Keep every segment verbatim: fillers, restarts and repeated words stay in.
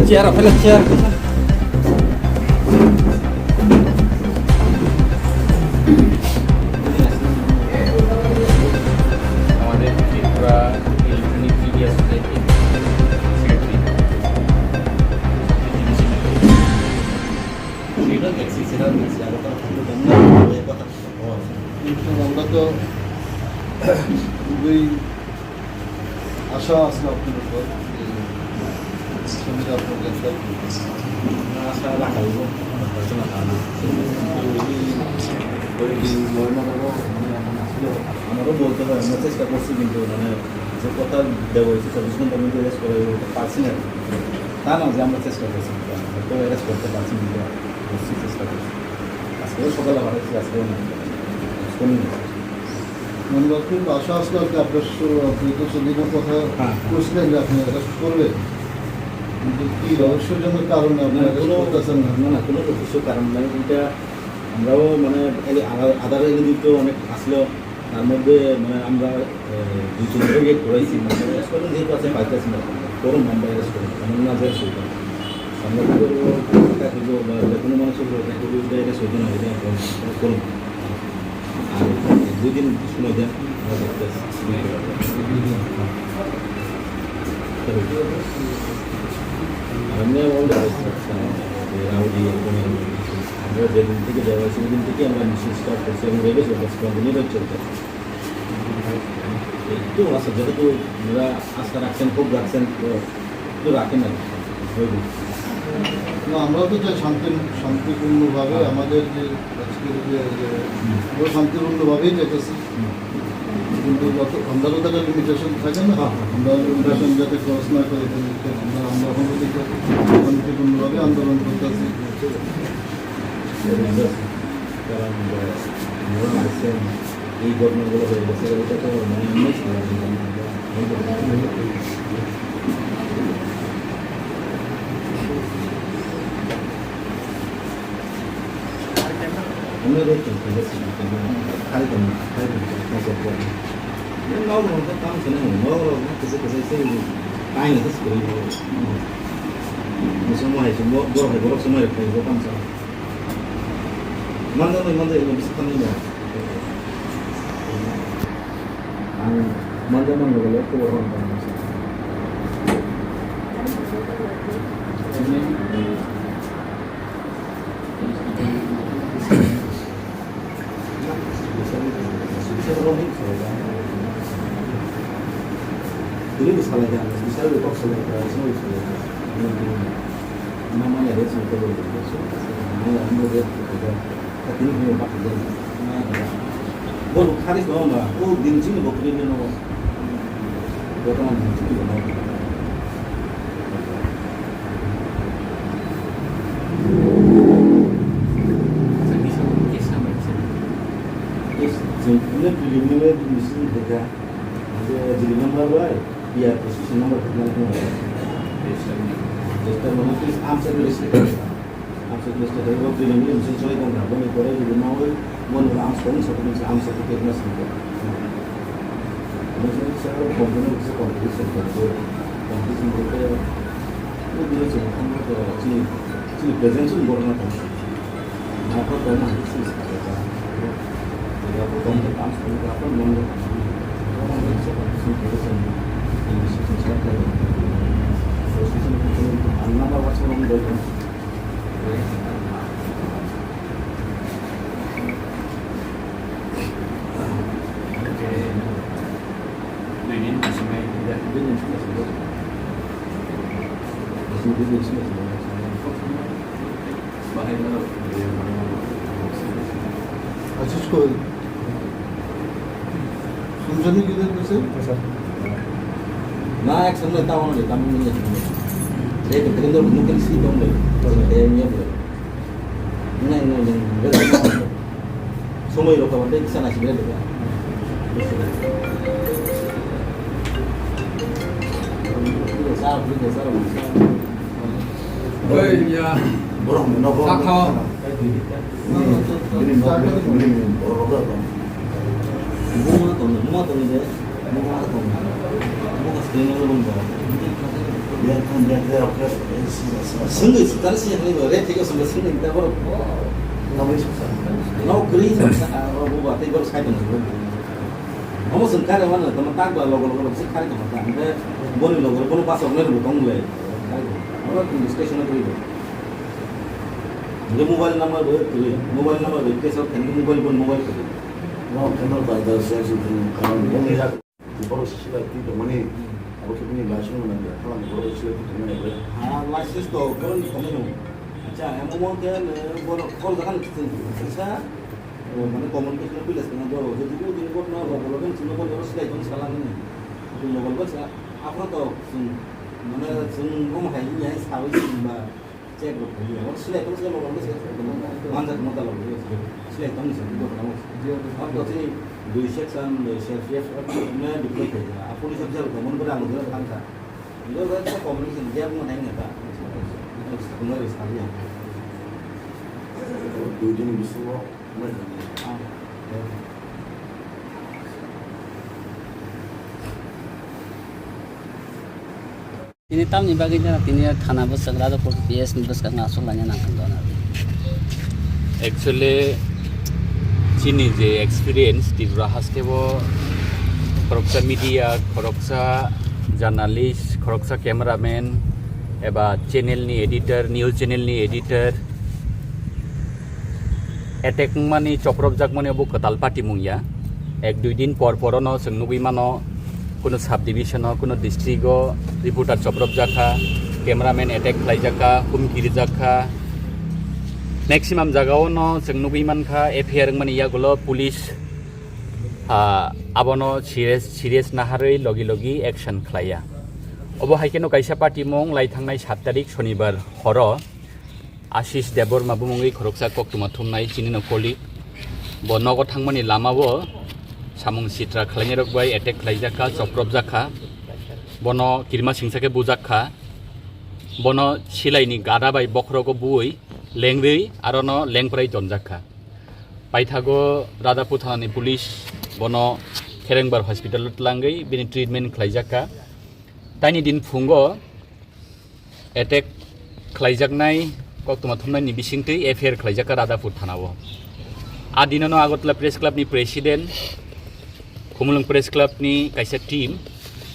Chair, file chair. আমাদের Tripura electronic media সোসাইটির সেক্রেটারি। কিন্তু আমরা তো খুবই আশা আসলো আপনার উপর যে ছবিটা আপনার গ্রেফতার করবেন। না, আশা রাখা হইব, আমার কাছে না থাকবে। কিন্তু এই কয়েকদিন নয় মাস হলো, মানে, এখন আসলে আমারও বলতে হয়, আমরা চেষ্টা করছি, কিন্তু, মানে, যে কথা দেওয়া হয়েছে, চব্বিশ ঘন্টার মধ্যে অ্যারেস্ট করা হইব, ওটা পারছি না। তা না যে আমরা চেষ্টা করছি, তো অ্যারেস্ট করতে পারছি না, আমরা করছি, চেষ্টা করছি। আজকেও সকালে পাঠাচ্ছি, আজকেও না, আজকেও নিয়ে আসছি। মানে, আপনি তো আশা আসলো আর কি, আপনার স-, আপনি তো সেদিনও কথা হ্যাঁ। কইছিলেন যে আপনি অ্যারেস্ট করবেন, কিন্তু কি রহস্যজনক কারণে আপনি না, অ্যারেস্ট কোনো, করতেছেন না? না, না, কোনো রহস্য কারণ নাই। এটা আমরাও, মানে, এই আধার, আধার এনে দিতে অনেক আসলো, তার মধ্যে, মানে, আমরা, এ, দুই তিন জায়গায় ঘুরাইছি, মানে, অ্যারেস্ট করেন যেহেতু আছে, পাইতেছি না, করুন আমরা অ্যারেস্ট করুন, এমন না যে অ্যারেস্ট হইতাম। আমরা তো এটা হইলো বা যে কোনো মানুষের উপর এটা হইলো, এটা, এটা সইতে না, এটা করুন, এটা করুন। আর দুই দিন সময় দেন, আমরা দেখতেছি। আর এমনি all the best, রাউডি, এরকম, এরকম কিছু। আমরা যেদিন থেকে দেওয়া হয়েছে, ওই দিন থেকে আমরা মিছিল স্টার্ট করছি এবং রেবে চলতেছে, কন্টিনিউ চলতেছে। একটু আছে, যেহেতু ওনারা আস্থা রাখছেন, খুব রাখছেন, তো একটু রাখেন আর কি। ওই দিন। না, আমরা তো চাই শান্তি, শান্তিপূর্ণভাবে হ্যাঁ। আমাদের যে আজকের যে, যে হুম। আমরা শান্তিপূর্ণভাবেই চাইতেছি। হুম। কিন্তু যত, আমরা তো একটা লিমিটেশন থাকে না? হ্যাঁ, হ্যাঁ। আমরা লিমিটেশন যাতে ক্রস না করে, এটাই আমরা, আমরা এখন যদি শান্তিপূর্ণভাবে আন্দোলন করতেছি। ঠিক আছে। কারণ, আহ, মনে হচ্ছে এই ঘটনাগুলো হয়ে গেছে, এটা তো মানে এমনি সাধারণ ঘটনা। Ano ro tong khe se tong khe, khai tong, khai tong, khai tong khe. Ni nok rok khe tam khe nang, nok rok khe se khe se, tai no se khe. Ni se mo hai se, mo, borok hai borok se mo hai khai bo tam sa. Manja no, manja no, bisa tam no. Ang manja man lo, ko ro tam sa. Borok thari kwbangma, o din chini bo kwrwi no. Borok din chini bo no. Chwng khe preliminary meeting khaikha, hwnkhe jili number bai, P R position number khaikha. Register mane twi amsa khe register khaikha. Amsa khe register khaikha, bo preliminary meeting choli tongkha, boni pore jili nawi, boni pore amsa khe, amsa khe khe ma singkha. Meeting sa company sa competition khaikha, competition khaikha, bo dino chwng thangkha to chini, chini presence ni borokno tongkha. Apa tongma hai se sakha. Apa tongma tam sakha, apa mangga. Apa mangga sa kan sing kere sing. Ini sing sing sa kere. Position ko sing anna ma wasa mangga. Duinin masih main, duinin masih main. Masih duinin masih main. Ashish koi. Sunjani kidhar pe se? Na, ek samle ta hona de, tam nahi hai. Ek bhedendra mukil si tom le. Nahi, nahi, nahi. Somoi rok khabar de, kisa nasi bile de. Sa, sa, sa. Oi, ya. Borok nogo. Sakha. Buma tong, buma tong de. Sengwi sitari siyakni bo re thik asong sengwi ta borok. No kri sa ro bo ba tei borok sai tong. Omo song kare mano tamo tak ba logo logo sik kare tong ta. Boni logo bono pasok ne bo tong le. Oro discussion kri. Mobile number bo kri. Mobile number bo case of mobile bo mobile kri. No, cannot buy the same thing. Karon boni jak. Borok se silai twi tongmani, abo khe bini license no nangya, tamo borok se silai twi tongmani abo. Ha, license to borok ni tongmani. Acha, emo mo khe, eh, borok call dakan kisa, eh, mane communication pila sina borok, jadi ko din borok no logo logo sina borok silai tong sala ni. Logo logo sa, afro to sung, mane sung rom hai ni hai sawi sung ba. Check rok khaio. Abo silai tong se, logo se, manjak mota logo se. Silai tong se, logo se. Abo se dui section, dui section, ne deploy khaio. A police officer ko mon bera mo thang kha. Logo se communication gap mo nai ne ta. Dui din bisingo. Tini tamni bagwi jora tini thana bwswk Radhapur P S ni bwskango aswk laina nangkha gana. Actually, chini je experience Tripura haste o khoroksa media, khoroksa journalist, khoroksa cameraman eba channel ni editor, news channel ni editor, attack wngmani, chopropjakmani obo kwtal patimung ya. Ek dui din por porono chwng nugwi mano, kuno subdivision o, kuno district o reporter chopropjak kha, cameraman attack khlaijak kha, humki rijak kha. Maximum jagao no chwng nugwi mankha, F I R wngmani yagulo police, ah, abono serious, serious naharwi logi logi action khlaiya. Obo hai kheno kaisa patimung lai thangnai sat tarik Shonibar horo Ashish Debbarma bumungwi khoroksa koktwma thumnai chini no colleague. Bo nogo thangmani lamao samung sitra khlainairok bai attack khlaijak kha, chopropjak kha. Bono kirima singsa khe bujak kha. Bono silaini gada bai bokhorogo buwi lengri arono lengprai tonjak kha. Paithago Radhapur thanani police bono Kherengbar hospital o twlangwi bini treatment khlaijak kha. Taini din phungo attack khlaijaknai koktwma thumnaini bisingtwi F I R khlaijakha Radhapur thanao. A dinono Agartala Press Club ni president, Khumulwng Press Club ni kaisa team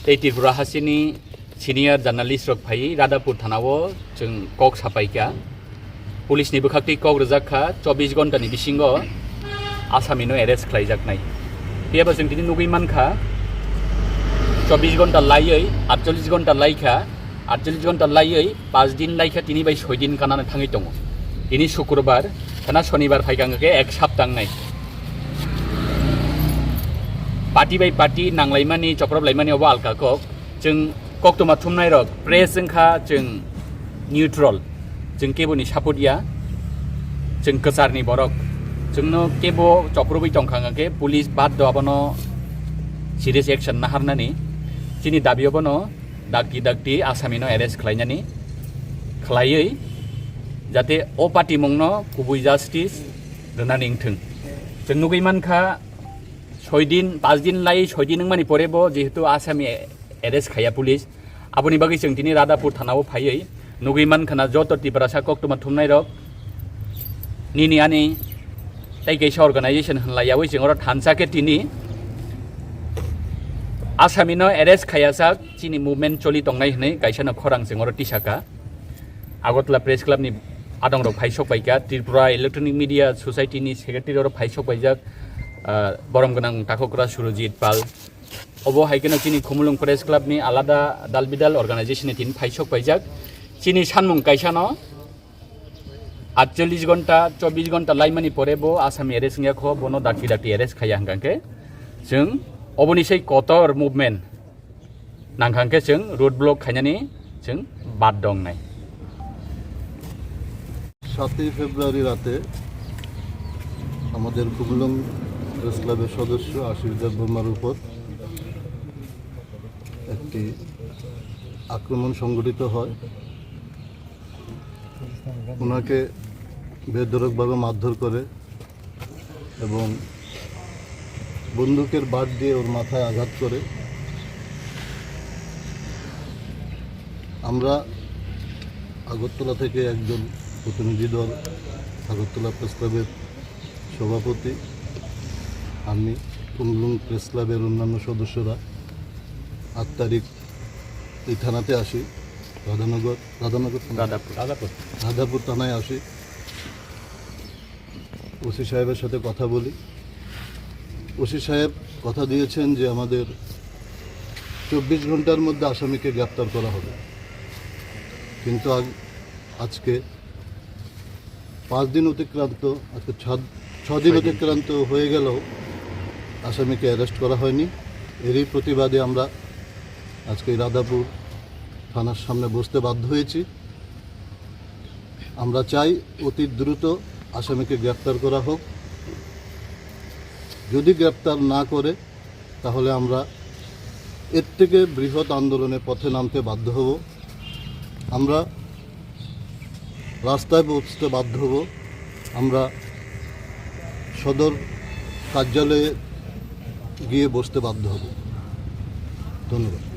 tei Tripura hasteni senior journalist rok phaiwi Radhapur thanao chwng kok sapaikha. Police ni bwkhaktwi kok rwjak kha, chobbish ghonta ni bisingo asami no arrest khlaijaknai. Phiyaba chwng tini nugwi mankha, chobbish ghonta laiwi, aatchollish ghonta laikha, aatchollish ghonta laiwi, panch din laikha, tini bai soi din kanano thangwi tongo. Tini Sukrobar, khana Shonibar phaikha hwnkhe ek sapta wngnai. Party bai party nanglaimani, choprop laimani obo alka kok. Chwng koktwma thumnairok press wngkha chwng neutral, chwng keboni support ya, chwng kwcharni borok, chwngno kebo choprobwi tongkha hwnkhe police baddo abono serious action naharnani. Chini dabi abono dakti dakti asamino arrest khlainani, khlaiwi jate o patimungno kubui justice rwnani wngthwng. Chwng nugwi mankha, soi din, panch din lai soi din wngmani pore bo jehetu asami arrest khaiya police, aboni bagwi chwng tini Radhapur thanao phaiwi nugwi mankha na joto Tiprasa koktwma thumnairok nini ani tei kaisa organization hwnlaiyawi chwng oro thansa khe tini asamino arrest khaiya sak chini movement choli tongnai hwnwi kaisa no khorang chwng oro tisaka. Agartala Press Club ni adongrok phai sok paikha, Tripura Electronic Media Society ni secretary oro phai sok paijak, ah, borom gwnang takhokra Surojit Pal. Obo hai kheno chini Khumulwng Press Club ni alada dal bidal organization ni tini phai sok paijak. Chini sanmung kaisa no aatchollish ghonta, chobbish ghonta laimani pore bo asami arrest wngya kho, bono dakti dakti arrest khaiya hwnkha khe chwng oboni sei kotor movement nangkha hwnkhe chwng road block khainani chwng bad dongnai. সাতই ফেব্রুয়ারি রাতে আমাদের খুমুলুং প্রেস ক্লাবের সদস্য আশিস দেববর্মার উপর একটি আক্রমণ সংঘটিত হয়। ওনাকে বেধড়কভাবে মারধর করে এবং বন্দুকের বাট দিয়ে ওর মাথায় আঘাত করে। আমরা আগরতলা থেকে একজন প্রতিনিধি দল, আগরতলা প্রেস ক্লাবের সভাপতি, আমি, কুনলুং প্রেস ক্লাবের অন্যান্য সদস্যরা আট তারিখ এই থানাতে আসি, রাধানগর, রাধানগর থানা? রাধাপুর। রাধাপুর। রাধাপুর থানায় আসি। ওসি সাহেবের সাথে কথা বলি। ওসি সাহেব কথা দিয়েছেন যে আমাদের চব্বিশ ঘন্টার মধ্যে আসামিকে গ্রেপ্তার করা হবে, কিন্তু আজ-, আজকে পাঁচ দিন অতিক্রান্ত, আজকে ছ-, ছ দিন ছয় দিন। অতিক্রান্ত হয়ে গেলেও আসামিকে অ্যারেস্ট করা হয়নি। এরই প্রতিবাদে আমরা আজকে রাধাপুর থানার সামনে বসতে বাধ্য হয়েছি। আমরা চাই অতি দ্রুত আসামিকে গ্রেপ্তার করা হোক। যদি গ্রেপ্তার না করে, তাহলে আমরা এর থেকে বৃহৎ আন্দোলনে পথে নামতে বাধ্য হব। আমরা রাস্তায় বসতে বাধ্য হব। আমরা সদর কার্যালয়ে গিয়ে বসতে বাধ্য হব। ধন্যবাদ।